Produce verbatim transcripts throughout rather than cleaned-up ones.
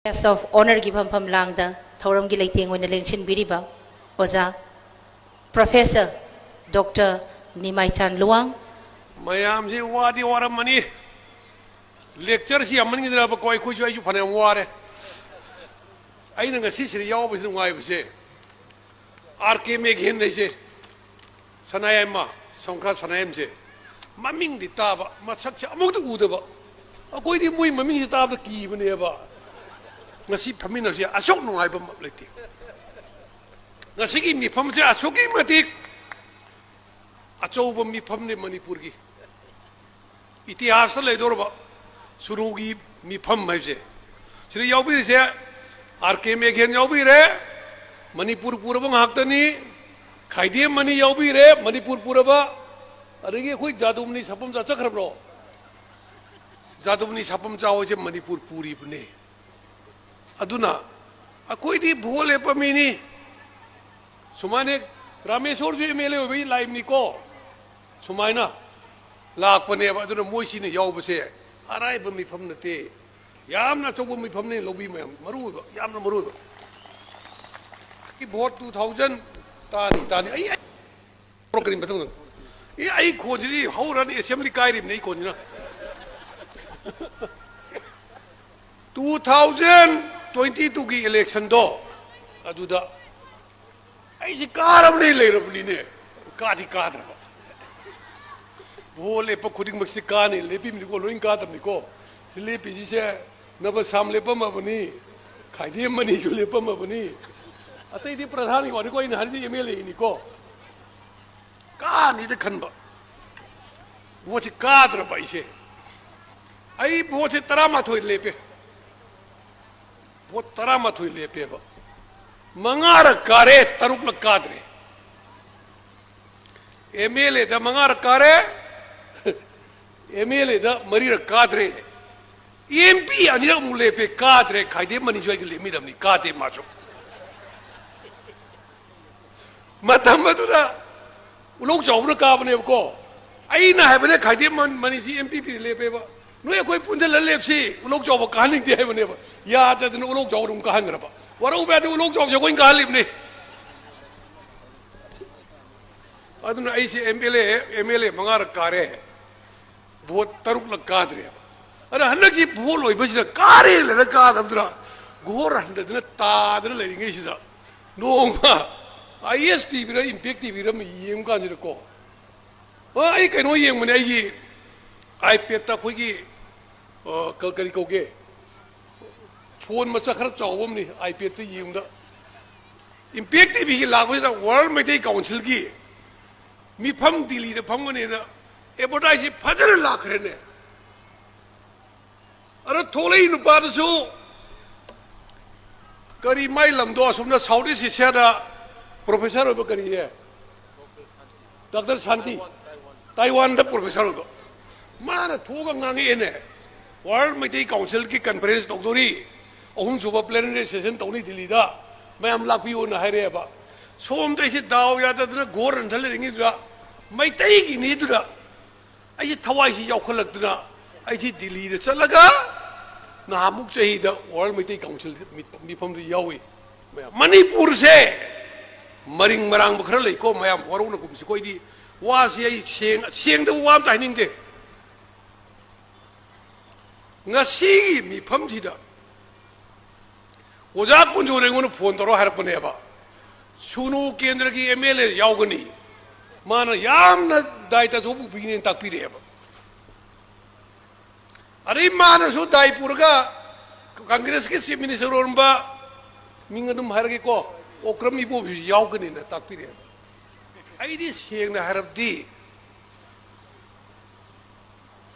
Guest of Honorꯒꯤ ꯐꯝꯐꯝ ꯂꯥꯡꯗ ꯊꯧꯔꯝꯒꯤ ꯂꯩꯇꯦꯡ ꯑꯣꯏꯅ ꯂꯦꯡꯁꯤꯟꯕꯤꯔꯤꯕ ꯑꯣꯖꯥ Professor Doctor ꯅꯤꯃꯥꯏꯆꯥꯟ ꯂꯨꯋꯥꯡ꯫ ꯃꯌꯥꯝꯁꯤ ꯋꯥꯗꯤ ꯋꯥꯔꯝꯃꯅꯤ꯫ Lectureꯁꯤ ꯌꯥꯝꯃꯟꯈꯤꯗ꯭ꯔꯕꯀꯣ, ꯑꯩꯈꯣꯏꯁꯨ, ꯑꯩꯁꯨ ꯐꯅꯌꯥꯝ ꯋꯥꯔꯦ꯫ ꯑꯩꯅ ꯉꯁꯤ ꯁꯤꯗ ꯌꯥꯎꯕꯁꯤ ꯅꯨꯡꯉꯥꯏꯕꯁꯦ, ꯑꯥꯔ ꯀꯦ ꯃꯦꯘꯦꯟ ꯍꯥꯏꯁꯦ, ꯁꯅꯥꯌꯥꯏꯃ ꯁꯪꯀ꯭ꯔꯥ ꯁꯅꯥꯌꯥꯏꯃꯁꯦ, ꯃꯃꯤꯡꯗꯤ ꯇꯥꯕ, ꯃꯁꯛꯁꯦ ꯑꯃꯨꯛꯇ ꯎꯗꯕ꯫ ꯑꯩꯈꯣꯏꯗꯤ ꯃꯣꯏ ꯃꯃꯤꯡꯁꯦ ꯇꯥꯕꯗ ꯀꯤꯕꯅꯦꯕ꯫ ꯉꯁꯤ ꯐꯝꯃꯤꯟꯅꯕꯁꯦ ꯑꯁꯨꯛ ꯅꯨꯡꯉꯥꯏꯕ ꯑꯃ ꯂꯩꯇꯦ꯫ ꯉꯁꯤꯒꯤ ꯃꯤꯐꯝꯁꯦ ꯑꯁꯨꯛꯀꯤ ꯃꯇꯤꯛ ꯑꯆꯧꯕ ꯃꯤꯐꯝꯅꯤ ꯃꯅꯤꯄꯨꯔꯒꯤ ꯏꯇꯤꯍꯥꯁꯇ ꯂꯩꯗꯧꯔꯕ ꯁꯨꯔꯨꯒꯤ ꯃꯤꯐꯝ ꯍꯥꯏꯕꯁꯦ꯫ ꯁꯤꯗ ꯌꯥꯎꯕꯤꯔꯤꯁꯦ ꯑꯥꯔ ꯀꯦ ꯃꯦꯘꯦꯟ ꯌꯥꯎꯕꯤꯔꯦ, ꯃꯅꯤꯄꯨꯔ ꯄꯨꯔꯕ ꯉꯥꯛꯇꯅꯤ, ꯈꯥꯏꯗꯦꯝ ꯃꯅꯤ ꯌꯥꯎꯕꯤꯔꯦ, ꯃꯅꯤꯄꯨꯔ ꯄꯨꯔꯕ, ꯑꯗꯒꯤ ꯑꯩꯈꯣꯏ ꯖꯥꯗꯨꯃꯅꯤ ꯁꯥꯄꯝꯆꯥ ꯆꯠꯈ꯭ꯔꯕ꯭ꯔꯣ? ꯖꯥꯗꯨꯃꯅꯤ ꯁꯥꯄꯝꯆꯥ ꯍꯣꯏꯁꯦ ꯃꯅꯤꯄꯨꯔ ꯄꯨꯔꯤꯕꯅꯦ꯫ ꯑꯗꯨꯅ ꯑꯩꯈꯣꯏꯗꯤ ꯚꯣꯠ ꯂꯦꯞꯄ ꯃꯤꯅꯤ꯫ ꯁꯨꯃꯥꯏꯅ ꯔꯥꯃꯦꯁꯣꯔꯁꯨ ꯑꯦꯝ ꯑꯦꯜ ꯑꯦ ꯑꯣꯏꯕꯒꯤ ꯂꯥꯛꯏꯕꯅꯤꯀꯣ꯫ ꯁꯨꯃꯥꯏꯅ ꯂꯥꯛꯄꯅꯦꯕ꯫ ꯑꯗꯨꯅ ꯃꯣꯏꯁꯤꯅ ꯌꯥꯎꯕꯁꯦ ꯑꯔꯥꯏꯕ ꯃꯤꯐꯝ ꯅꯠꯇꯦ꯫ ꯌꯥꯝꯅ ꯑꯆꯧꯕ ꯃꯤꯐꯝꯅꯤ ꯂꯧꯕꯤ ꯃꯌꯥꯝ, ꯃꯔꯨ ꯑꯣꯏꯕ, ꯌꯥꯝꯅ ꯃꯔꯨ ꯑꯣꯏꯕ꯫ ꯚꯣꯠ two thousand ꯇꯥꯅꯤ, ꯇꯥꯅꯤ꯫ ꯑꯩ, ꯑꯩ ꯀꯔꯤ ꯃꯊꯪꯗ? ꯑꯦ, ꯑꯩ ꯈꯣꯟꯁꯤꯗꯤ ꯍꯧꯔꯅꯤ, assembly ꯀꯥꯏꯔꯤꯕꯅꯤ ꯑꯩ ꯈꯣꯟꯁꯤꯅ꯫ Two thousand twenty twoꯒꯤ electionꯗꯣ, ꯑꯗꯨꯗ ꯑꯩꯁꯦ ꯀꯥꯔꯕꯅꯦ ꯂꯩꯔꯕꯅꯤꯅꯦ, ꯀꯥꯗꯤ ꯀꯥꯗ꯭ꯔꯕ꯫ ꯚꯣꯠ ꯂꯦꯞꯄ ꯈꯨꯗꯤꯡꯃꯛꯁꯤ ꯀꯥꯅꯤ, ꯂꯦꯞꯄꯤꯕꯅꯤꯀꯣ, ꯂꯣꯏ ꯀꯥꯗꯕꯅꯤꯀꯣ꯫ ꯁꯤ ꯂꯦꯞꯄꯤꯁꯤꯁꯦ ꯅꯕꯁꯥꯝ ꯂꯦꯞꯄꯝꯃꯕꯅꯤ, ꯈꯥꯏꯗꯦꯝ ꯃꯅꯤꯁꯨ ꯂꯦꯞꯄꯝꯃꯕꯅꯤ꯫ ꯑꯇꯩꯗꯤ ꯄ꯭ꯔꯙꯥꯟꯒꯤ ꯋꯥꯅꯤꯀꯣ, ꯑꯩꯅ ꯍꯥꯏꯔꯤꯗꯤ ꯑꯦꯝ ꯑꯦꯜ ꯑꯦꯅꯤꯀꯣ꯫ ꯀꯥꯅꯤꯗ ꯈꯟꯕ꯫ ꯚꯣꯠꯁꯤ ꯀꯥꯗ꯭ꯔꯕ ꯑꯩꯁꯦ꯫ ꯑꯩ ꯚꯣꯠꯁꯦ ꯇꯔꯥꯃꯥꯊꯣꯏ ꯂꯦꯞꯄꯦ꯫ ꯚꯣꯠ ꯇꯔꯥꯃꯥꯊꯣꯏ ꯂꯦꯞꯄꯦꯕ꯫ ꯃꯉꯥꯔꯛ ꯀꯥꯔꯦ, ꯇꯔꯨꯛꯂꯛ ꯀꯥꯗ꯭ꯔꯦ꯫ ꯑꯦꯝ ꯑꯦꯜ ꯑꯦꯗ ꯃꯉꯥꯔꯛ ꯀꯥꯔꯦ, ꯑꯦꯝ ꯑꯦꯜ ꯑꯦꯗ ꯃꯔꯤꯔꯛ ꯀꯥꯗ꯭ꯔꯦ꯫ ꯑꯦꯝ ꯄꯤ ꯑꯅꯤꯔꯛ ꯑꯃꯨꯛ ꯂꯦꯞꯄꯦ, ꯀꯥꯗ꯭ꯔꯦ꯫ ꯈꯥꯏꯗꯦꯝ ꯃꯅꯤꯁꯨ ꯑꯩꯒ ꯂꯦꯞꯃꯤꯟꯅꯕꯅꯤ, ꯀꯥꯗꯦ ꯃꯥꯁꯨ꯫ ꯃꯇꯝ ꯑꯗꯨꯗ ꯎꯂꯧ ꯆꯥꯎꯕꯅ ꯀꯥꯕꯅꯦꯕꯀꯣ꯫ ꯑꯩꯅ ꯍꯥꯏꯕꯅꯦ, ꯈꯥꯏꯗꯦꯝ ꯃꯅꯤꯁꯤ ꯑꯦꯝ ꯄꯤ ꯄꯤꯗ ꯂꯦꯞꯄꯦꯕ꯫ ꯅꯣꯏ ꯑꯩꯈꯣꯏ ꯄꯨꯟꯁꯤꯜꯂ ꯂꯦꯞꯁꯤ, ꯎꯂꯧ ꯆꯥꯎꯕ ꯀꯥꯍꯟꯅꯤꯡꯗꯦ ꯍꯥꯏꯕꯅꯦꯕ꯫ ꯌꯥꯗꯗꯅ ꯎꯂꯧ ꯆꯥꯎꯕ ꯑꯗꯨꯝ ꯀꯥꯍꯟꯈ꯭ꯔꯕ꯫ ꯋꯥꯔꯧꯕ ꯌꯥꯗꯦ, ꯎꯂꯧ ꯆꯥꯎꯕꯁꯦ ꯑꯩꯈꯣꯏꯅ ꯀꯥꯍꯜꯂꯤꯕꯅꯤ꯫ ꯑꯗꯨꯅ ꯑꯩꯁꯦ M L A, M L A ꯃꯉꯥꯔꯛ ꯀꯥꯔꯦ, ꯚꯣꯠ ꯇꯔꯨꯛꯂꯛ ꯀꯥꯗ꯭ꯔꯦꯕ꯫ ꯑꯗ ꯍꯟꯗꯛꯁꯤ ꯚꯣꯠ ꯂꯣꯏꯕꯁꯤꯗ ꯀꯥꯔꯦ ꯂꯩꯔ ꯀꯥꯗꯕꯗꯨꯅ ꯒꯣꯔ ꯍꯟꯊꯗꯅ ꯇꯥꯗꯅ ꯂꯩꯔꯤꯉꯩꯁꯤꯗ ꯅꯣꯡꯃ ꯑꯥꯏ ꯑꯦꯁ ꯇꯤ ꯚꯤꯔ ꯏꯝꯄꯦꯛ ꯇꯤ ꯚꯤꯔ ꯑꯃ ꯌꯦꯡꯕ ꯀꯥꯟꯁꯤꯗꯀꯣ, ꯑ, ꯑꯩ ꯀꯩꯅꯣ ꯌꯦꯡꯕꯅꯦ, ꯑꯩꯒꯤ ꯑꯥꯏꯄꯦꯗꯇ ꯑꯩꯈꯣꯏꯒꯤ, ꯑ, ꯀ-, ꯀꯔꯤ ꯀꯧꯒꯦ, ꯐꯣꯟ ꯃꯆꯥ ꯈꯔ ꯆꯥꯎꯕ ꯑꯃꯅꯤ, ꯑꯥꯏꯄꯦꯗꯇ ꯌꯦꯡꯕꯗ ꯏꯝꯄꯦꯛ ꯇꯤ ꯚꯤꯒꯤ ꯂꯥꯛꯄꯁꯤꯗ ꯋꯥꯔꯜ ꯃꯩꯇꯩ ꯀꯥꯎꯟꯁꯤꯜꯒꯤ ꯃꯤꯐꯝ ꯗꯤꯜꯂꯤꯗ ꯐꯝꯒꯅꯦꯅ ꯑꯦꯗꯚꯔꯇꯥꯏꯖꯁꯤ ꯐꯖꯅ ꯂꯥꯛꯈ꯭ꯔꯦꯅꯦ꯫ ꯑꯗꯣ ꯊꯣꯛꯂꯛꯏ ꯅꯨꯄꯥꯗꯨꯁꯨ ꯀꯔꯤ, ꯃꯥꯏ ꯂꯝꯗꯣ ꯑꯁꯣꯝꯗ ꯁꯥꯎꯠ ꯏꯁ ꯑꯦꯁꯤꯌꯥꯗ ꯄ꯭ꯔꯣꯐꯦꯁꯔ ꯑꯣꯏꯕ ꯀꯔꯤꯌꯦ, ꯗꯥꯛꯇꯔ ꯁꯥꯟꯇꯤ, ꯇꯥꯏꯋꯥꯟꯗ ꯄ꯭ꯔꯣꯐꯦꯁꯔ ꯑꯣꯏꯕ, ꯃꯥꯅ ꯊꯣꯛꯑꯒ ꯉꯥꯡꯉꯛꯑꯦꯅꯦ꯫ ꯋꯥꯔꯜ ꯃꯩꯇꯩ ꯀꯥꯎꯟꯁꯤꯜꯒꯤ ꯀꯟꯐꯔꯦꯟꯁ ꯇꯧꯗꯣꯔꯤ, ꯑꯍꯨꯝꯁꯨꯕ ꯄ꯭ꯂꯦꯅꯔꯤ ꯁꯦꯁꯟ ꯇꯧꯅꯤ ꯗꯤꯜꯂꯤꯗ, ꯃꯌꯥꯝ ꯂꯥꯛꯄꯤꯌꯣꯅ ꯍꯥꯏꯔꯛꯑꯦꯕ꯫ ꯁꯣꯝꯗ ꯑꯩꯁꯦ ꯗꯥꯎ ꯌꯥꯗꯗꯅ ꯒꯣꯔ ꯍꯟꯊ ꯂꯩꯔꯤꯉꯩꯗꯨꯗ ꯃꯩꯇꯩꯒꯤꯅꯤꯗꯨꯗ ꯑꯩꯁꯦ ꯊꯋꯥꯏꯁꯤ ꯌꯥꯎꯈꯠꯂꯛꯇꯅ ꯑꯩꯁꯤ ꯗꯤꯜꯂꯤꯗ ꯆꯠꯂꯒ ꯅꯍꯥꯟꯃꯨꯛ ꯆꯍꯤꯗ ꯋꯥꯔꯜ ꯃꯩꯇꯩ ꯀꯥꯎꯟꯁꯤꯜ ꯃꯤ-, ꯃꯤꯐꯝꯗꯨ ꯌꯥꯎꯏ꯫ ꯃꯌꯥꯝ, ꯃꯅꯤꯄꯨꯔꯁꯦ ꯃꯔꯤꯡ ꯃꯔꯥꯡꯕ ꯈꯔ ꯂꯩꯀꯣ, ꯃꯌꯥꯝ ꯋꯥꯔꯧꯅꯒꯨꯝꯁꯤꯀꯣ꯫ ꯑꯩꯗꯤ ꯋꯥꯁꯤ ꯑꯩ ꯁꯦꯡ-, ꯁꯦꯡꯗꯕ ꯋꯥ ꯑꯝꯇ ꯍꯥꯏꯅꯤꯡꯗꯦ꯫ ꯉꯁꯤꯒꯤ ꯃꯤꯐꯝꯁꯤꯗ ꯑꯣꯖꯥ ꯀꯨꯟꯖꯣꯅ ꯑꯩꯉꯣꯟꯗ ꯐꯣꯟ ꯇꯧꯔꯒ ꯍꯥꯏꯔꯛꯄꯅꯦꯕ, "ꯁꯨꯅꯨ ꯀꯦꯟꯗ꯭ꯔꯒꯤ ꯑꯦꯝ ꯑꯦꯜ ꯑꯦ ꯌꯥꯎꯒꯅꯤ, ꯃꯥꯅ ꯌꯥꯝꯅ ꯗꯥꯏꯇ ꯑꯆꯧꯕ ꯄꯨꯕꯤꯒꯅꯤꯅ" ꯇꯥꯛꯄꯤꯔꯛꯑꯦꯕ꯫ ꯑꯗꯩ ꯃꯥꯅꯁꯨ ꯗꯥꯏ ꯄꯨꯔꯒ ꯀꯪꯒ꯭ꯔꯦꯁꯀꯤ ꯆꯤꯐ ꯃꯤꯅꯤꯁꯇꯔ ꯑꯣꯏꯔꯝꯕ ꯃꯤꯡ ꯑꯗꯨꯝ ꯍꯥꯏꯔꯒꯦꯀꯣ, ꯑꯣꯀ꯭ꯔꯝ ꯏꯕꯣꯕꯤꯁꯨ ꯌꯥꯎꯒꯅꯤꯅ ꯇꯥꯛꯄꯤꯔꯛꯑꯦꯕ꯫ ꯑꯩꯗꯤ ꯁꯦꯡꯅ ꯍꯥꯏꯔꯕꯗꯤ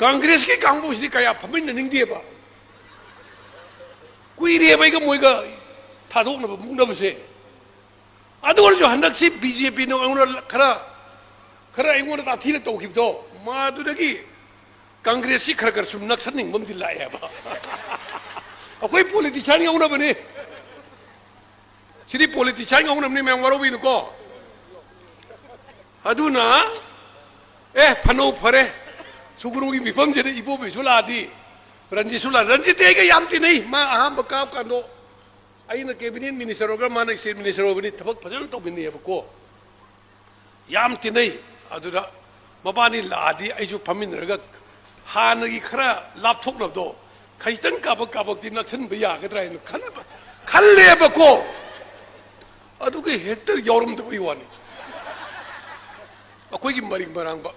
ꯀꯪꯒ꯭ꯔꯦꯁꯀꯤ ꯀꯥꯡꯕꯨꯁꯤꯗꯤ ꯀꯌꯥ ꯐꯝꯃꯤꯟꯅꯅꯤꯡꯗꯦꯕ꯫ ꯀꯨꯏꯔꯦꯕ ꯑꯩꯒ ꯃꯣꯏꯒ ꯊꯥꯗꯣꯛꯅꯕ ꯃꯨꯛꯅꯕꯁꯦ꯫ ꯑꯗꯨ ꯑꯣꯏꯔꯁꯨ ꯍꯟꯗꯛꯁꯤ ꯕꯤ ꯖꯦ ꯄꯤꯅ ꯑꯩꯉꯣꯟꯗ ꯈꯔ, ꯈꯔ ꯑꯩꯉꯣꯟꯗ ꯇꯥꯊꯤꯅ ꯇꯧꯈꯤꯕꯗꯣ, ꯃꯗꯨꯗꯒꯤ ꯀꯪꯒ꯭ꯔꯦꯁꯁꯤ ꯈꯔ ꯈꯔ ꯁꯨꯝ ꯅꯛꯁꯟꯅꯤꯡꯕ ꯑꯃꯗꯤ ꯂꯥꯛꯑꯦꯕ꯫ ꯑꯩꯈꯣꯏ ꯄꯣꯂꯤꯇꯤꯁꯤꯌꯥꯟ ꯌꯥꯎꯅꯕꯅꯤ꯫ ꯁꯤꯗꯤ ꯄꯣꯂꯤꯇꯤꯁꯤꯌꯥꯟ ꯌꯥꯎꯅꯕꯅꯤ, ꯃꯌꯥꯝ ꯋꯥꯔꯧꯕꯤꯅꯨꯀꯣ꯫ ꯑꯗꯨꯅ, ꯑꯦ, ꯐꯅꯧ ꯐꯔꯦ, ꯁꯨꯒꯨꯅꯨꯒꯤ ꯃꯤꯐꯝꯁꯤꯗ ꯏꯕꯣꯕꯤꯁꯨ ꯂꯥꯛꯑꯗꯤ, ꯔꯟꯖꯤꯠꯁꯨ ꯂꯥꯛ-, ꯔꯟꯖꯤꯠꯇꯤ ꯑꯩꯒ ꯌꯥꯝ ꯇꯤꯟꯅꯩ꯫ ꯃꯥ ꯑꯍꯥꯟꯕ ꯀꯥꯞ ꯀꯥꯟꯗꯣ ꯑꯩꯅ cabinet minister ꯑꯣꯏꯔꯒ ꯃꯥꯅ state minister ꯑꯣꯏꯕꯅꯤ, ꯊꯕꯛ ꯐꯖꯅ ꯇꯧꯃꯤꯟꯅꯩꯌꯦꯕꯀꯣ꯫ ꯌꯥꯝ ꯇꯤꯟꯅꯩ꯫ ꯑꯗꯨꯗ ꯃꯕꯥꯅꯤ ꯂꯥꯛꯑꯗꯤ ꯑꯩꯁꯨ ꯐꯝꯃꯤꯟꯅꯔꯒ ꯍꯥꯟꯅꯒꯤ ꯈꯔ ꯂꯥꯞꯊꯣꯛꯅꯕꯗꯣ ꯈꯖꯤꯛꯇꯪ ꯀꯥꯕꯛ ꯀꯥꯕꯛꯇꯤ ꯅꯛꯁꯟꯕ ꯌꯥꯒꯗ꯭ꯔꯥ ꯍꯥꯏꯅ ꯈꯟꯕ, ꯈꯜꯂꯦꯕꯀꯣ꯫ ꯑꯗꯨꯒ ꯍꯦꯛꯇ ꯌꯥꯎꯔꯝꯗꯕꯩ ꯋꯥꯅꯤ꯫ ꯑꯩꯈꯣꯏꯒꯤ ꯃꯔꯤꯡ ꯃꯔꯥꯡꯕ꯫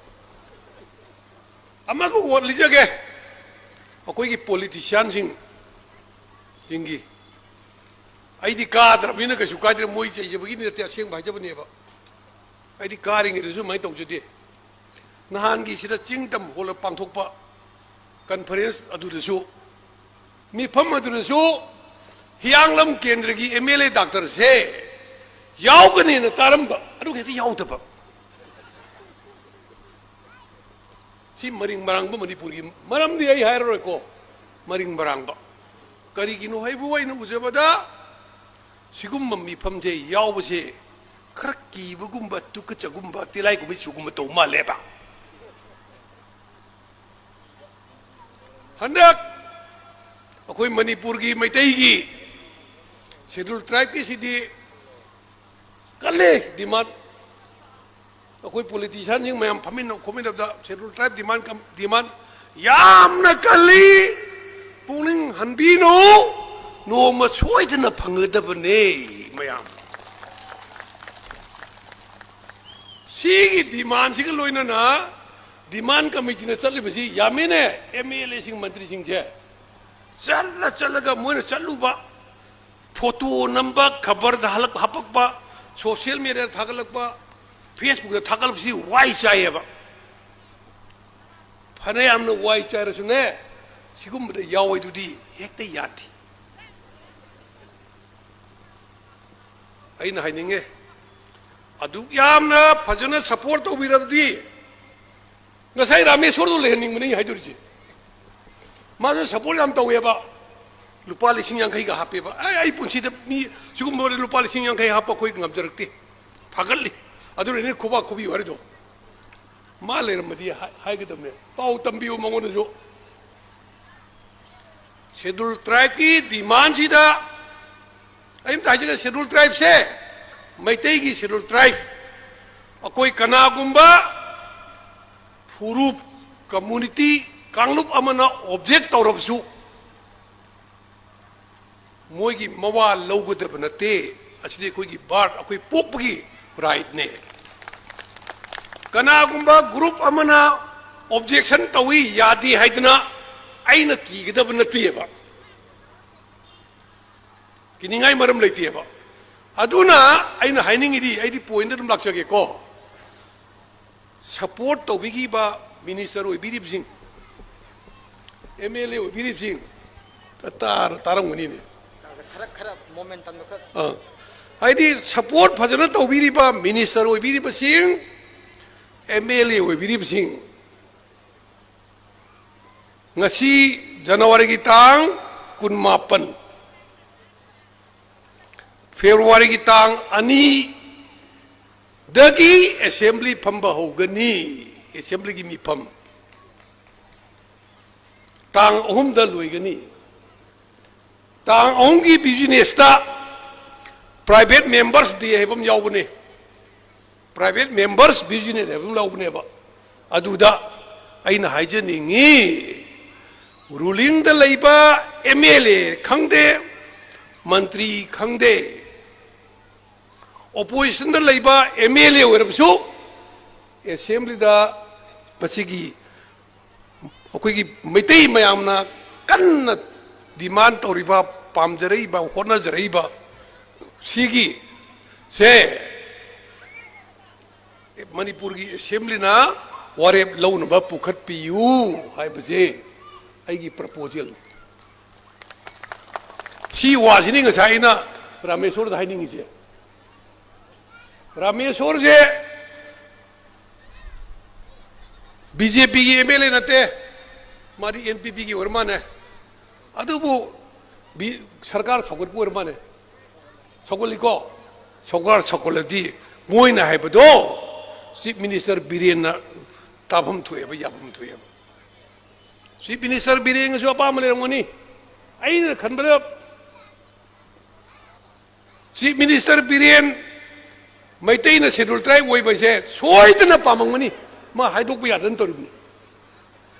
ꯑꯃꯒ ꯋꯥꯠ ꯂꯤꯖꯒꯦ꯫ ꯑꯩꯈꯣꯏꯒꯤ politicianꯁꯤꯡ, ꯁꯤꯡꯒꯤ, ꯑꯩꯗꯤ ꯀꯥꯗ꯭ꯔꯕꯅꯤꯅ ꯀꯩꯁꯨ ꯀꯥꯏꯗ꯭ꯔꯦ, ꯃꯣꯏ ꯆꯩꯖꯕꯒꯤꯗꯤ ꯅꯠꯇꯦ, ꯑꯁꯦꯡꯕ ꯍꯥꯏꯖꯕꯅꯦꯕ꯫ ꯑꯩꯗꯤ ꯀꯥꯔꯤꯉꯩꯗꯁꯨ ꯑꯗꯨꯃꯥꯏꯅ ꯇꯧꯖꯗꯦ꯫ ꯅꯍꯥꯟꯒꯤ ꯁꯤꯗ ꯆꯤꯡ ꯇꯝ ꯍꯣꯜꯗ ꯄꯥꯡꯊꯣꯛꯄ conference ꯑꯗꯨꯗꯁꯨ, ꯃꯤꯐꯝ ꯑꯗꯨꯗꯁꯨ ꯍꯤꯌꯥꯡꯂꯝ ꯀꯦꯟꯗ꯭ꯔꯒꯤ MLA doctorꯁꯦ ꯌꯥꯎꯒꯅꯦꯅ ꯇꯥꯔꯝꯕ, ꯑꯗꯨꯒ ꯍꯦꯛꯇ ꯌꯥꯎꯗꯕ꯫ ꯁꯤ ꯃꯔꯤꯡ ꯃꯔꯥꯡꯕ ꯃꯅꯤꯄꯨꯔꯒꯤ ꯃꯔꯝꯗꯤ ꯑꯩ ꯍꯥꯏꯔꯔꯣꯏꯀꯣ꯫ ꯃꯔꯤꯡ ꯃꯔꯥꯡꯕ꯫ ꯀꯔꯤꯒꯤꯅꯣ ꯍꯥꯏꯕꯨ ꯑꯩꯅ ꯎꯖꯕꯗ ꯁꯤꯒꯨꯝꯕ ꯃꯤꯐꯝꯁꯦ ꯌꯥꯎꯕꯁꯦ ꯈꯔ ꯀꯤꯕꯒꯨꯝꯕ, ꯇꯨꯀꯠꯆꯒꯨꯝꯕ, ꯇꯤꯂꯥꯏꯈꯨꯝꯕꯤ ꯆꯨꯒꯨꯝꯕ ꯇꯧ ꯃꯥꯜꯂꯦꯕ꯫ ꯍꯟꯗꯛ ꯑꯩꯈꯣꯏ ꯃꯅꯤꯄꯨꯔꯒꯤ ꯃꯩꯇꯩꯒꯤ scheduled tribeꯀꯤꯁꯤꯗꯤ ꯀꯜꯂꯤ demand꯫ ꯑꯩꯈꯣꯏ politicianꯁꯤꯡ ꯃꯌꯥꯝ ꯐꯝꯃꯤꯟꯅ ꯈꯣꯠꯃꯤꯟꯅꯕꯗ scheduled tribe demand ꯀꯝ-, demand ꯌꯥꯝꯅ ꯀꯜꯂꯤ꯫ ꯄꯨꯛꯅꯤꯡ ꯍꯟꯕꯤꯅꯨ, ꯅꯣꯡꯃ ꯁꯣꯏꯗꯅ ꯐꯪꯒꯗꯕꯅꯦ ꯃꯌꯥꯝ꯫ ꯁꯤꯒꯤ demandꯁꯤꯒ ꯂꯣꯏꯅꯅ demand committeeꯅ ꯆꯠꯂꯤꯕꯁꯤ ꯌꯥꯝꯃꯤꯅꯦ꯫ MLAꯁꯤꯡ, ꯃꯟꯇ꯭ꯔꯤꯁꯤꯡꯁꯦ ꯆꯠꯂ ꯆꯠꯂꯒ ꯃꯣꯏꯅ ꯆꯠꯂꯨꯕ, photo ꯅꯝꯕ, ꯈꯕꯔꯗ ꯍꯜꯂꯛ-, ꯍꯥꯄꯛꯄ, social mediaꯗ ꯊꯥꯒꯠꯂꯛꯄ, Facebookꯇ ꯊꯥꯒꯠꯂꯛꯄꯁꯤ ꯋꯥꯏ ꯆꯥꯏꯌꯦꯕ꯫ ꯐꯅꯌꯥꯝꯅ ꯋꯥꯏ ꯆꯥꯏꯔꯁꯨꯅꯦ, ꯁꯤꯒꯨꯝꯕꯗ ꯌꯥꯎꯋꯦꯗꯨꯗꯤ ꯍꯦꯛꯇ ꯌꯥꯗꯦ꯫ ꯑꯩꯅ ꯍꯥꯏꯅꯤꯡꯉꯦ, ꯑꯗꯨꯛ ꯌꯥꯝꯅ ꯐꯖꯅ support ꯇꯧꯕꯤꯔꯕꯗꯤ, ꯉꯁꯥꯏ ꯔꯥꯃꯦꯁꯣꯔꯗꯣ ꯂꯩꯍꯟꯅꯤꯡꯕꯅꯤ ꯑꯩ ꯍꯥꯏꯗꯣꯔꯤꯁꯦ꯫ ꯃꯥꯁꯨ support ꯌꯥꯝ ꯇꯧꯋꯦꯕ꯫ ꯂꯨꯄꯥ ꯂꯤꯁꯤꯡ ꯌꯥꯡꯈꯩꯒ ꯍꯥꯞꯄꯦꯕ꯫ ꯑꯩ, ꯑꯩ ꯄꯨꯟꯁꯤꯗ ꯃꯤ ꯁꯤꯒꯨꯝꯕ ꯂꯨꯄꯥ ꯂꯤꯁꯤꯡ ꯌꯥꯡꯈꯩ ꯍꯥꯞꯄ ꯑꯩꯈꯣꯏ ꯉꯝꯖꯔꯛꯇꯦ꯫ ꯊꯥꯒꯠꯂꯤ꯫ ꯑꯗꯨꯅꯅꯦ ꯈꯨꯕꯥꯛ ꯈꯨꯕꯤ ꯍꯥꯏꯔꯤꯗꯣ꯫ ꯃꯥ ꯂꯩꯔꯝꯃꯗꯤ ꯍꯥꯏ-, ꯍꯥꯏꯒꯗꯕꯅꯦ꯫ ꯄꯥꯎ ꯇꯝꯕꯤꯌꯨ ꯃꯉꯣꯟꯗꯁꯨ꯫ Scheduled Tribeꯀꯤ demandꯁꯤꯗ ꯑꯩ ꯑꯝꯇ ꯍꯥꯏꯖꯒꯦ, Scheduled Tribeꯁꯦ, ꯃꯩꯇꯩꯒꯤ Scheduled Tribe, ꯑꯩꯈꯣꯏ ꯀꯅꯥꯒꯨꯝꯕ ꯐꯨꯔꯨꯞ, community, ꯀꯥꯡꯂꯨꯞ ꯑꯃꯅ object ꯇꯧꯔꯕꯁꯨ, ꯃꯣꯏꯒꯤ ꯃꯋꯥ ꯂꯧꯒꯗꯕ ꯅꯠꯇꯦ꯫ ꯑꯁꯤꯗꯤ ꯑꯩꯈꯣꯏꯒꯤ birth, ꯑꯩꯈꯣꯏ ꯄꯣꯛꯄꯒꯤ rightꯅꯦ꯫ ꯀꯅꯥꯒꯨꯝꯕ group ꯑꯃꯅ objection ꯇꯧꯏ, ꯌꯥꯗꯦ ꯍꯥꯏꯗꯅ ꯑꯩꯅ ꯀꯤꯒꯗꯕ ꯅꯠꯇꯦꯕ, ꯀꯤꯅꯤꯡꯉꯥꯏ ꯃꯔꯝ ꯂꯩꯇꯦꯕ꯫ ꯑꯗꯨꯅ ꯑꯩꯅ ꯍꯥꯏꯅꯤꯡꯉꯤꯗꯤ, ꯑꯩꯗꯤ pointꯇ ꯑꯗꯨꯝ ꯂꯥꯛꯆꯒꯦꯀꯣ꯫ Support ꯇꯧꯕꯤꯈꯤꯕ minister ꯑꯣꯏꯕꯤꯔꯤꯕꯁꯤꯡ, MLA ꯑꯣꯏꯕꯤꯔꯤꯕꯁꯤꯡ, ꯇꯥꯔ-, ꯇꯥꯔꯝꯒꯅꯤꯅꯦ꯫ ꯈꯔ, ꯈꯔ momentumꯗꯣ ꯈꯔ ꯑꯥ꯫ ꯍꯥꯏꯗꯤ support ꯐꯖꯅ ꯇꯧꯕꯤꯔꯤꯕ minister ꯑꯣꯏꯕꯤꯔꯤꯕꯁꯤꯡ, MLA ꯑꯣꯏꯕꯤꯔꯤꯕꯁꯤꯡ, ꯉꯁꯤ Januaryꯒꯤ ꯇꯥꯡ ꯀꯨꯟꯃꯥꯄꯟ, Februaryꯒꯤ ꯇꯥꯡ ꯑꯅꯤꯗꯒꯤ assembly ꯐꯝꯕ ꯍꯧꯒꯅꯤ꯫ Assemblyꯒꯤ ꯃꯤꯐꯝ ꯇꯥꯡ ꯑꯍꯨꯝꯗ ꯂꯣꯏꯒꯅꯤ꯫ ꯇꯥꯡ ꯑꯍꯨꯝꯒꯤ businessꯇ private members day ꯍꯥꯏꯕ ꯑꯃ ꯌꯥꯎꯕꯅꯦ꯫ Private members business ꯍꯥꯏꯕ ꯑꯃ ꯌꯥꯎꯕꯅꯦꯕ꯫ ꯑꯗꯨꯗ ꯑꯩꯅ ꯍꯥꯏꯖꯅꯤꯡꯉꯤ, rulingꯗ ꯂꯩꯕ MLA ꯈꯪꯗꯦ, ꯃꯟꯇ꯭ꯔꯤ ꯈꯪꯗꯦ, oppositionꯗ ꯂꯩꯕ MLA ꯑꯣꯏꯔꯕꯁꯨ, assemblyꯗ ꯃꯁꯤꯒꯤ ꯑꯩꯈꯣꯏꯒꯤ ꯃꯩꯇꯩ ꯃꯌꯥꯝꯅ ꯀꯟꯅ demand ꯇꯧꯔꯤꯕ, ꯄꯥꯝꯖꯔꯛꯏꯕ, ꯍꯣꯠꯅꯖꯔꯛꯏꯕ ꯁꯤꯒꯤ ꯁꯦ ꯃꯅꯤꯄꯨꯔꯒꯤ assemblyꯅ ꯋꯥꯔꯦꯞ ꯂꯧꯅꯕ ꯄꯨꯈꯠꯄꯤꯌꯨ ꯍꯥꯏꯕꯁꯦ ꯑꯩꯒꯤ proposal꯫ ꯁꯤ ꯋꯥꯁꯤꯅꯤ ꯉꯁꯥꯏ ꯑꯩꯅ ꯔꯥꯃꯦꯁꯣꯔꯗ ꯍꯥꯏꯅꯤꯡꯉꯤꯁꯦ꯫ ꯔꯥꯃꯦꯁꯣꯔꯁꯦ BJPꯒꯤ MLA ꯅꯠꯇꯦ, ꯃꯥꯗꯤ NPPꯒꯤ ꯑꯣꯏꯔ ꯃꯥꯅꯦ꯫ ꯑꯗꯨꯕꯨ ꯕꯤ-, ꯁꯔꯀꯥꯔ ꯁꯧꯒꯠꯄ ꯑꯣꯏꯔ ꯃꯥꯅꯦ꯫ ꯁꯧꯒꯠꯂꯤꯀꯣ? ꯁꯔꯀꯥꯔ ꯁꯧꯒꯠꯂꯗꯤ ꯃꯣꯏꯅ ꯍꯥꯏꯕꯗꯣ, Chief Minister ꯕꯤꯔꯦꯟꯅ ꯇꯥꯐꯝ ꯊꯣꯛꯑꯦꯕ, ꯌꯥꯐꯝ ꯊꯣꯛꯑꯦꯕ꯫ ꯆꯤꯐ ꯃꯤꯅꯤꯁꯇꯔ ꯕꯤꯔꯦꯟꯒꯁꯨ ꯑꯄꯥꯝꯕ ꯂꯩꯔꯝꯒꯅꯤ꯫ ꯑꯩꯅ ꯈꯟꯕꯗ ꯆꯤꯐ ꯃꯤꯅꯤꯁꯇꯔ ꯕꯤꯔꯦꯟ ꯃꯩꯇꯩꯅ ꯁꯦꯗꯨꯜ ꯇ꯭ꯔꯥꯏꯕ ꯑꯣꯏꯕꯁꯦ ꯁꯣꯏꯗꯅ ꯄꯥꯝꯃꯝꯒꯅꯤ꯫ ꯃꯥ ꯍꯥꯏꯗꯣꯛꯄ ꯌꯥꯗꯅ ꯇꯧꯔꯤꯕꯅꯤ,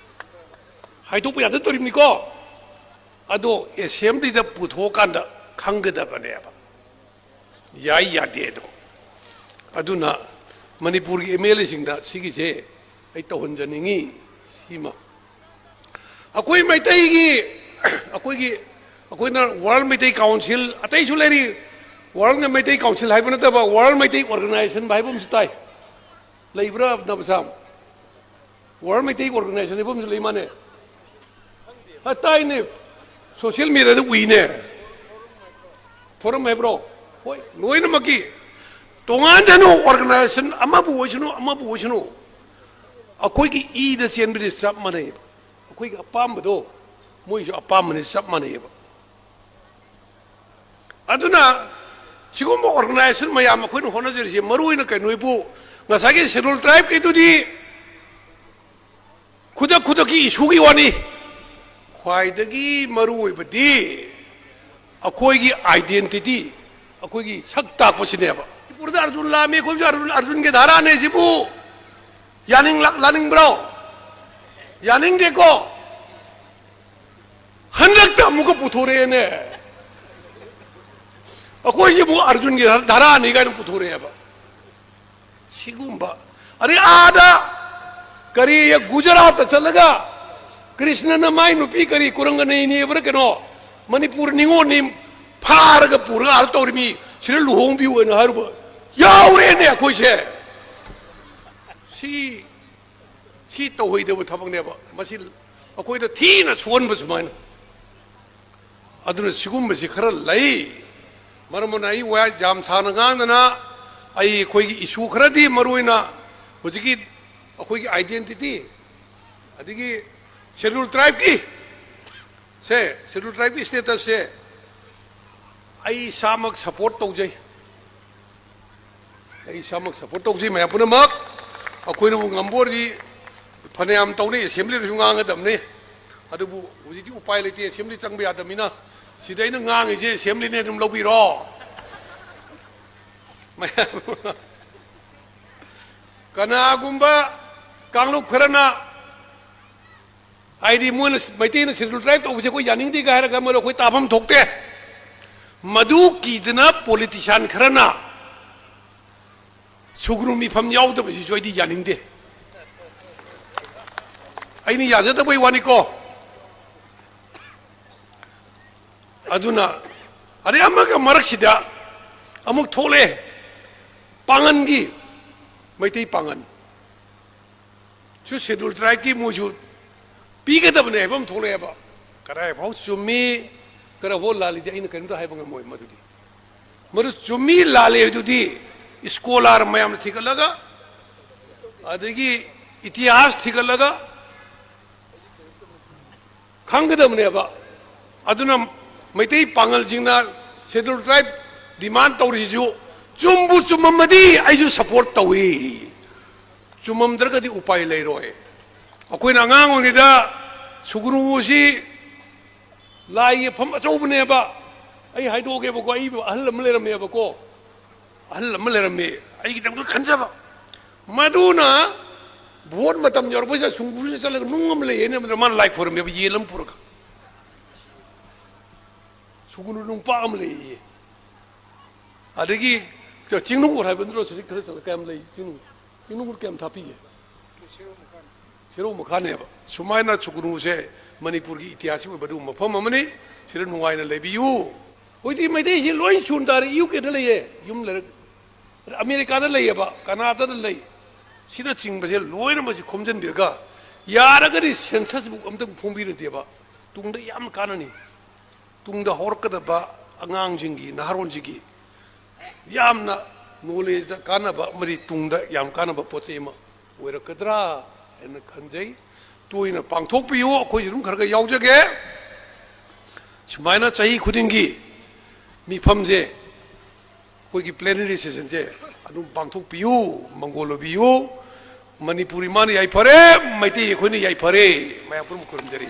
ꯍꯥꯏꯗꯣꯛꯄ ꯌꯥꯗꯅ ꯇꯧꯔꯤꯕꯅꯤꯀꯣ꯫ ꯑꯗꯣ ꯑꯦꯁꯦꯝꯕ꯭ꯂꯤꯗ ꯄꯨꯊꯣꯛꯑꯀꯥꯟꯗ ꯈꯪꯒꯗꯕꯅꯦꯕ꯫ ꯌꯥꯏ ꯌꯥꯗꯦ ꯑꯗꯣ꯫ ꯑꯗꯨꯅ ꯃꯅꯤꯄꯨꯔꯒꯤ ꯑꯦꯝ ꯑꯦꯜ ꯑꯦꯁꯤꯡꯗ ꯁꯤꯒꯤꯁꯦ ꯑꯩ ꯇꯧꯍꯟꯖꯅꯤꯡꯉꯤ꯫ ꯁꯤꯃ ꯑꯩꯈꯣꯏ ꯃꯩꯇꯩꯒꯤ, ꯑꯩꯈꯣꯏꯒꯤ, ꯑꯩꯈꯣꯏꯅ ꯋꯥꯔꯜ ꯃꯩꯇꯩ ꯀꯥꯎꯟꯁꯤꯜ, ꯑꯇꯩꯁꯨ ꯂꯩꯔꯤ, ꯋꯥꯔꯜ ꯃꯩꯇꯩ ꯀꯥꯎꯟꯁꯤꯜ ꯍꯥꯏꯕ ꯅꯠꯇꯕ ꯋꯥꯔꯜ ꯃꯩꯇꯩ ꯑꯣꯔꯒꯅꯥꯏꯖꯦꯁꯟ ꯍꯥꯏꯕ ꯑꯃꯁꯨ ꯇꯥꯏ꯫ ꯂꯩꯕ꯭ꯔꯥ ꯅꯕꯁꯥꯝ? ꯋꯥꯔꯜ ꯃꯩꯇꯩ ꯑꯣꯔꯒꯅꯥꯏꯖꯦꯁꯟ ꯍꯥꯏꯕ ꯑꯃꯁꯨ ꯂꯩ ꯃꯥꯅꯦ꯫ ꯑ, ꯇꯥꯏꯅꯦ꯫ ꯁꯣꯁꯤꯌꯦꯜ ꯃꯦꯗꯤꯌꯥꯗ ꯎꯏꯅꯦ꯫ ꯐꯣꯔꯝ ꯍꯥꯏꯕ꯭ꯔꯣ? ꯍꯣꯏ, ꯂꯣꯏꯅꯃꯛꯀꯤ꯫ ꯇꯣꯉꯥꯟꯖꯅꯨ, ꯑꯣꯔꯒꯅꯥꯏꯖꯦꯁꯟ ꯑꯃꯕꯨ ꯑꯣꯏꯁꯅꯨ, ꯑꯃꯕꯨ ꯑꯣꯏꯁꯅꯨ, ꯑꯩꯈꯣꯏꯒꯤ ꯏꯗ ꯆꯦꯟꯕꯗꯤ ꯆꯞ ꯃꯥꯟꯅꯩꯌꯦꯕ꯫ ꯑꯩꯈꯣꯏꯒꯤ ꯑꯄꯥꯝꯕꯗꯣ ꯃꯣꯏꯁꯨ ꯑꯄꯥꯝꯕꯅꯤ, ꯆꯞ ꯃꯥꯟꯅꯩꯌꯦꯕ꯫ ꯑꯗꯨꯅ ꯁꯤꯒꯨꯝꯕ ꯑꯣꯔꯒꯅꯥꯏꯖꯦꯁꯟ ꯃꯌꯥꯝ ꯑꯩꯈꯣꯏꯅ ꯍꯣꯠꯅꯖꯔꯤꯁꯦ, ꯃꯔꯨ ꯑꯣꯏꯅ ꯀꯩꯅꯣꯕꯨ, ꯉꯁꯥꯏꯒꯤ ꯁꯦꯗꯨꯜ ꯇ꯭ꯔꯥꯏꯕꯀꯤꯗꯨꯗꯤ ꯈꯨꯗꯛ ꯈꯨꯗꯛꯀꯤ ꯏꯁꯨꯒꯤ ꯋꯥꯅꯤ꯫ ꯈ꯭ꯋꯥꯏꯗꯒꯤ ꯃꯔꯨ ꯑꯣꯏꯕꯗꯤ ꯑꯩꯈꯣꯏꯒꯤ ꯑꯥꯏꯗꯦꯟꯇꯤꯇꯤ, ꯑꯩꯈꯣꯏꯒꯤ ꯁꯛ ꯇꯥꯛꯄꯁꯤꯅꯦꯕ꯫ ꯃꯅꯤꯄꯨꯔꯗ ꯑꯔꯖꯨꯟ ꯂꯥꯛꯑꯝꯃꯤ, ꯑꯩꯈꯣꯏꯁꯨ ꯑꯔꯖꯨꯟ, ꯑꯔꯖꯨꯟꯒꯤ ꯙꯥꯔꯥꯅꯦ ꯁꯤꯕꯨ꯫ ꯌꯥꯅꯤꯡ-, ꯂꯥꯛ-, ꯂꯥꯛꯅꯤꯡꯕ꯭ꯔꯣ? ꯌꯥꯅꯤꯡꯗꯦꯀꯣ? ꯍꯟꯗꯛꯇ ꯑꯃꯨꯛꯀ ꯄꯨꯊꯣꯔꯛꯑꯦꯅꯦ꯫ ꯑꯩꯈꯣꯏꯁꯤꯕꯨ ꯑꯔꯖꯨꯟꯒꯤ ꯙꯥꯔꯥꯅꯤ ꯀꯥꯏꯅ ꯄꯨꯊꯣꯔꯛꯑꯦꯕ꯫ ꯁꯤꯒꯨꯝꯕ, ꯑꯗꯩ ꯑꯥꯗ ꯀꯔꯤ, ꯒꯨꯖꯔꯥꯠꯇ ꯆꯠꯂꯒ ꯀ꯭ꯔꯤꯁꯅꯅ ꯃꯥꯏ ꯅꯨꯄꯤ ꯀꯔꯤ, ꯀꯨꯔꯪꯒꯅꯩꯅꯦꯕ꯭ꯔꯥ ꯀꯩꯅꯣ, ꯃꯅꯤꯄꯨꯔ ꯅꯤꯉꯣꯜꯅꯤ ꯐꯥꯔꯒ ꯄꯨꯔꯒ ꯑꯥꯗ ꯇꯧꯔꯤꯃꯤ, ꯁꯤꯗ ꯂꯨꯍꯣꯡꯕꯤꯌꯨ ꯍꯥꯏꯅ ꯍꯥꯏꯔꯨꯕ ꯌꯥꯎꯔꯦꯅꯦ ꯑꯩꯈꯣꯏꯁꯦ꯫ ꯁꯤ, ꯁꯤ ꯇꯧꯍꯩꯗꯕ ꯊꯕꯛꯅꯦꯕ꯫ ꯃꯁꯤ ꯑꯩꯈꯣꯏꯗ ꯊꯤꯅ ꯁꯣꯛꯍꯟꯕ ꯁꯨꯃꯥꯏꯅ꯫ ꯑꯗꯨꯅ ꯁꯤꯒꯨꯝꯕꯁꯤ ꯈꯔ ꯂꯩ꯫ ꯃꯔꯝ ꯑꯗꯨꯅ ꯑꯩ ꯋꯥ ꯌꯥꯝ ꯁꯥꯡꯅ ꯉꯥꯡꯗꯅ, ꯑꯩ ꯑꯩꯈꯣꯏꯒꯤ ꯏꯁꯨ ꯈꯔꯗꯤ, ꯃꯔꯨ ꯑꯣꯏꯅ ꯍꯧꯖꯤꯛꯀꯤ ꯑꯩꯈꯣꯏꯒꯤ ꯑꯥꯏꯗꯦꯟꯇꯤꯇꯤ, ꯑꯗꯒꯤ ꯁꯦꯗꯨꯜ ꯇ꯭ꯔꯥꯏꯕꯀꯤ ꯁꯦ, ꯁꯦꯗꯨꯜ ꯇ꯭ꯔꯥꯏꯕꯀꯤ ꯁ꯭ꯇꯦꯇꯁꯁꯦ ꯑꯩ ꯏꯁꯥꯃꯛ ꯁꯄꯣꯔꯠ ꯇꯧꯖꯩ꯫ ꯑꯩ ꯏꯁꯥꯃꯛ ꯁꯄꯣꯔꯠ ꯇꯧꯖꯩ꯫ ꯃꯌꯥꯝ ꯄꯨꯝꯅꯃꯛ ꯑꯩꯈꯣꯏꯅꯕꯨ ꯉꯝꯕ ꯑꯣꯏꯔꯗꯤ ꯐꯅꯌꯥꯝ ꯇꯧꯅꯩ, ꯑꯦꯁꯦꯝꯕ꯭ꯂꯤꯗꯁꯨ ꯉꯥꯡꯒꯗꯕꯅꯤ꯫ ꯑꯗꯨꯕꯨ ꯍꯧꯖꯤꯛꯇꯤ ꯎꯄꯥꯏ ꯂꯩꯇꯦ, ꯑꯦꯁꯦꯝꯕ꯭ꯂꯤ ꯆꯪꯕ ꯌꯥꯗꯕꯅꯤꯅ꯫ ꯁꯤꯗ ꯑꯩꯅ ꯉꯥꯡꯉꯤꯁꯦ ꯑꯦꯁꯦꯝꯕ꯭ꯂꯤꯅꯦ, ꯑꯗꯨꯝ ꯂꯧꯕꯤꯔꯣ꯫ ꯃꯌꯥꯝ, ꯀꯅꯥꯒꯨꯝꯕ ꯀꯥꯡꯂꯨꯞ ꯈꯔꯅ, ꯍꯥꯏꯗꯤ ꯃꯣꯏꯅ, ꯃꯩꯇꯩꯅ ꯁꯦꯗꯨꯜ ꯇ꯭ꯔꯥꯏꯕ ꯇꯧꯕꯁꯦ ꯑꯩꯈꯣꯏ ꯌꯥꯅꯤꯡꯗꯦꯒ ꯍꯥꯏꯔꯒ, ꯃꯗꯨ ꯑꯩꯈꯣꯏ ꯇꯥꯐꯝ ꯊꯣꯛꯇꯦ꯫ ꯃꯗꯨ ꯀꯤꯗꯅ ꯄꯣꯂꯤꯇꯤꯁꯤꯌꯥꯟ ꯈꯔꯅ ꯁꯨꯒ꯭ꯔꯨ ꯃꯤꯐꯝ ꯌꯥꯎꯗꯕꯁꯤꯁꯨ ꯑꯩꯗꯤ ꯌꯥꯅꯤꯡꯗꯦ꯫ ꯑꯩꯅ ꯌꯥꯖꯗꯕꯩ ꯋꯥꯅꯤꯀꯣ꯫ ꯑꯗꯨꯅ, ꯑꯗꯩ ꯑꯃꯒ ꯃꯔꯛꯁꯤꯗ ꯑꯃꯨꯛ ꯊꯣꯛꯂꯛꯑꯦ, ꯄꯥꯉꯟꯒꯤ, ꯃꯩꯇꯩ ꯄꯥꯉꯟ ꯁꯨ ꯁꯦꯗꯨꯜ ꯇ꯭ꯔꯥꯏꯕꯀꯤ ꯃꯣꯏꯁꯨ ꯄꯤꯒꯗꯕꯅꯦ ꯍꯥꯏꯕ ꯑꯃ ꯊꯣꯛꯂꯛꯑꯦꯕ꯫ ꯀꯗꯥꯏꯐꯥꯎ ꯆꯨꯝꯃꯤ, ꯀꯗꯥꯏꯐꯥꯎ ꯂꯥꯜꯂꯤꯗꯤ ꯑꯩꯅ ꯀꯔꯤꯝꯇ ꯍꯥꯏꯕ ꯉꯝꯃꯣꯏ꯫ ꯃꯗꯨꯗꯤ, ꯃꯗꯨ ꯆꯨꯝꯃꯤ ꯂꯥꯜꯂꯤ ꯍꯥꯏꯗꯨꯗꯤ ꯏꯁꯀꯣꯂꯥꯔ ꯃꯌꯥꯝꯅ ꯊꯤꯒꯠꯂꯒ, ꯑꯗꯒꯤ ꯏꯇꯤꯍꯥꯁ ꯊꯤꯒꯠꯂꯒ ꯈꯪꯒꯗꯕꯅꯦꯕ꯫ ꯑꯗꯨꯅ ꯃꯩꯇꯩ ꯄꯥꯉꯜꯁꯤꯡꯅ ꯁꯦꯗꯨꯜ ꯇ꯭ꯔꯥꯏꯕ ꯗꯤꯃꯥꯟ ꯇꯧꯔꯤꯁꯤꯁꯨ ꯆꯨꯝꯕꯨ ꯆꯨꯝꯃꯝꯃꯗꯤ ꯑꯩꯁꯨ ꯁꯄꯣꯔꯠ ꯇꯧꯏ, ꯆꯨꯝꯃꯝꯗ꯭ꯔꯒꯗꯤ ꯎꯄꯥꯏ ꯂꯩꯔꯣꯏ꯫ ꯑꯩꯈꯣꯏꯅ ꯑꯉꯥꯡ ꯑꯣꯏꯔꯤꯉꯩꯗ ꯁꯨꯒ꯭ꯔꯨꯁꯤ ꯂꯥꯏ ꯌꯦꯛꯐꯝ ꯑꯆꯧꯕꯅꯦꯕ꯫ ꯑꯩ ꯍꯥꯏꯗꯣꯛꯑꯒꯦꯕꯀꯣ, ꯑꯩ ꯑꯍꯜ ꯑꯃ ꯂꯩꯔꯝꯃꯦꯕꯀꯣ, ꯑꯍꯜ ꯑꯃ ꯂꯩꯔꯝꯃꯤ, ꯑꯩꯒꯤꯗꯃꯛꯇ ꯈꯟꯖꯕ꯫ ꯃꯗꯨꯅ ꯚꯣꯠ ꯃꯇꯝ ꯌꯧꯔꯛꯄꯁꯤꯗ ꯁꯨꯒ꯭ꯔꯨꯁꯤꯗ ꯆꯠꯂꯒ ꯅꯨꯡ ꯑꯃ ꯂꯩꯌꯦꯅ, ꯃꯥꯅ ꯂꯥꯏ ꯈꯣꯏꯔꯝꯃꯦꯕ, ꯌꯦꯟ ꯑꯃ ꯄꯨꯔꯒ꯫ ꯁꯨꯒ꯭ꯔꯨ ꯅꯨꯡꯄꯥꯛ ꯑꯃ ꯂꯩꯌꯦ꯫ ꯑꯗꯒꯤ ꯆꯤꯡꯅꯨꯡ ꯍꯥꯏꯕ ꯅꯠꯇ꯭ꯔꯣ, ꯁꯤꯗꯤ ꯈꯔ ꯆꯠꯂ ꯀꯌꯥꯝ ꯂꯩ? ꯆꯤꯡꯅꯨꯡ, ꯆꯤꯡꯅꯨꯡ ꯀꯌꯥꯝ ꯊꯥꯞꯄꯤꯒꯦ? ꯁꯦꯔꯧ ꯃꯈꯥꯅꯦꯕ꯫ ꯁꯨꯃꯥꯏꯅ ꯁꯨꯒ꯭ꯔꯨꯁꯦ ꯃꯅꯤꯄꯨꯔꯒꯤ ꯏꯇꯤꯍꯥꯁꯀꯤ ꯑꯣꯏꯕ ꯑꯗꯨꯒꯨꯝꯕ ꯃꯐꯝ ꯑꯃꯅꯤ꯫ ꯁꯤꯗ ꯅꯨꯡꯉꯥꯏꯅ ꯂꯩꯕꯤꯌꯨ꯫ ꯍꯧꯖꯤꯛꯇꯤ ꯃꯩꯇꯩꯁꯤ ꯂꯣꯏ ꯁꯨꯅ ꯇꯥꯔꯦ꯫ ꯌꯨ ꯀꯦꯗ ꯂꯩꯌꯦ, ꯌꯨꯝ ꯂꯩꯔꯛ-, ꯑꯃꯦꯔꯤꯀꯥꯗ ꯂꯩꯌꯦꯕ, ꯀꯅꯥꯗꯥꯗ ꯂꯩ꯫ ꯁꯤꯅꯆꯤꯡꯕꯁꯦ ꯂꯣꯏꯅꯃꯛꯁꯤ ꯈꯣꯝꯖꯤꯟꯕꯤꯔꯒ, ꯌꯥꯔꯒꯗꯤ ꯁꯦꯟꯁꯁꯕꯨꯛ ꯑꯝꯇꯪ ꯐꯣꯡꯕꯤꯔꯗꯤꯕ ꯇꯨꯡꯗ ꯌꯥꯝ ꯀꯥꯟꯅꯅꯤ꯫ ꯇꯨꯡꯗ ꯍꯧꯔꯛꯀꯗꯕ ꯑꯉꯥꯡꯁꯤꯡꯒꯤ, ꯅꯍꯥꯔꯣꯟꯁꯤꯡꯒꯤ ꯌꯥꯝꯅ ꯅꯣꯂꯦꯖꯇ ꯀꯥꯟꯅꯕ ꯑꯃꯗꯤ ꯇꯨꯡꯗ ꯌꯥꯝ ꯀꯥꯟꯅꯕ ꯄꯣꯠ ꯆꯩ ꯑꯃ ꯑꯣꯏꯔꯛꯀꯗ꯭ꯔꯥ ꯍꯥꯏꯅ ꯈꯟꯖꯩ꯫ ꯇꯣꯏꯅ ꯄꯥꯡꯊꯣꯛꯄꯤꯌꯨ, ꯑꯩꯈꯣꯏꯁꯨ ꯑꯗꯨꯝ ꯈꯔ ꯈꯔ ꯌꯥꯎꯖꯒꯦ꯫ ꯁꯨꯃꯥꯏꯅ ꯆꯍꯤ ꯈꯨꯗꯤꯡꯒꯤ ꯃꯤꯐꯝꯁꯦ, ꯑꯩꯈꯣꯏꯒꯤ ꯄ꯭ꯂꯦꯅꯔꯤ ꯁꯦꯁꯟꯁꯦ ꯑꯗꯨꯝ ꯄꯥꯡꯊꯣꯛꯄꯤꯌꯨ, ꯃꯪꯒꯣꯜ ꯑꯣꯏꯕꯤꯌꯨ꯫ ꯃꯅꯤꯄꯨꯔ ꯏꯃꯥꯅ ꯌꯥꯏꯐꯔꯦ, ꯃꯩꯇꯩ ꯑꯩꯈꯣꯏꯅ ꯌꯥꯏꯐꯔꯦ꯫ ꯃꯌꯥꯝ ꯄꯨꯝꯅꯃꯛ ꯈꯨꯔꯨꯝꯖꯔꯤ꯫